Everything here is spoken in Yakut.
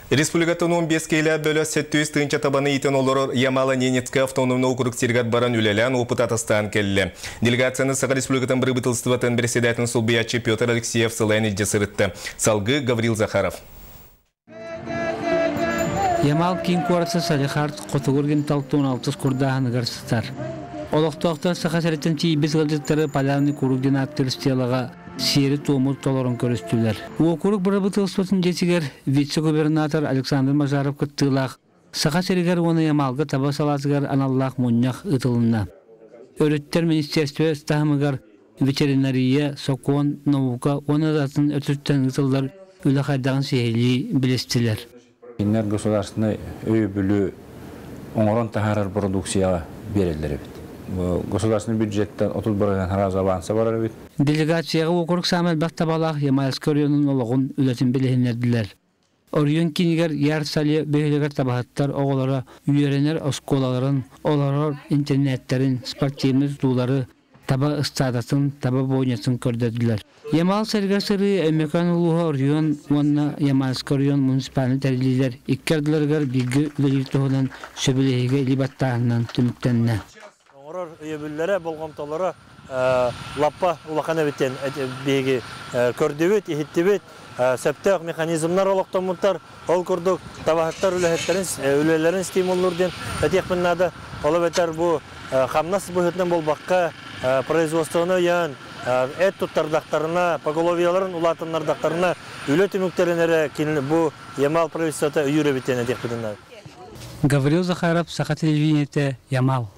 Республикатын 15 кейлі бөлі 700 тыынча табаны итен олорор Ямало-Ненецкий автономный округ сиригэр баран үлэлээн опыт атастаан кэллэ. Делегацияны Саха Республикатын бырабыыталыстыбатын председателин солбуйааччы Петр Алексеев салайан илдьэ сырытта. Салгыы Гаврил Захаров. Ямал киин куората Салехард хотугу эргимтэ 16 курдааһыныгар сытар. Олохтоохтор Саха сириттэн тиийбит ыалдьыттары Полярный круг диэн ааттыыр стелаҕа сиэри-туому толорон көрүстүлэр. Уокурук бырабыыталыстыбатын дьиэтигэр вице-губернатор Александр Мажаров кыттыылаах Саха сиригэр уонна Ямалга таба салаатыгар аналлаах мунньах ыытылынна. Өрүттэр министерство таһымыгар ветеринария, сокуон, наука уонна да атын өттүттэн ыытыллар үлэ хайдаҕын сиһилии билистилэр. Кинилэр государственнай өйөбүлү оҥорон таһаарар продукцияҕа биэрэллэр эбит. Государственный бюджеттан 30% сразу аванса барар эбит. Делегацияҕа уокурук саамай элбэх табалаах Ямальскай оройуонун олоҕун үлэтин билиһиннэрдилэр. Оройуон киинигэр Яр-Сале бөһүөлэгэр табаһыттар оҕолоро үөрэнэр оскуолаларын, олорор интернеттэрин, спортивнай тутуулары, таба ыстаадатын, таба бойнятын көрдөрдүлэр. Ямал сэргэ сырыы Өймөкөөн улууһа оройуон уонна Ямальскай оройуон муниципальнай тэриллиилэр икки ардыларыгар бииргэ үлэлиир туһунан сөбүлэһиигэ илии баттааһынынан түмүктэннэ. Оҥорор өйөбүллэрэ, болҕомтолоро лаппа улахан эбит диэн биһиги көрдүбүт, иһиттибит. Сөптөөх механизмнар олохтоммуттар. Ол курдук табаһыттар үлэһиттэрин үлэлэрин стимуллуур диэн этиэхпин наада. Ол эбэтэр бу хамнас быһыытынан буолбакка, производствоны өйөөн, эт туттардахтарына, поголовьеларын улаатыннардахтарына, үлэ түмүктэрин эрэ бу Ямал правительствота өйүүр эбит диэн этиэхпитин наада. Гаврил Захаров, Саха телевидениетэ, Ямал.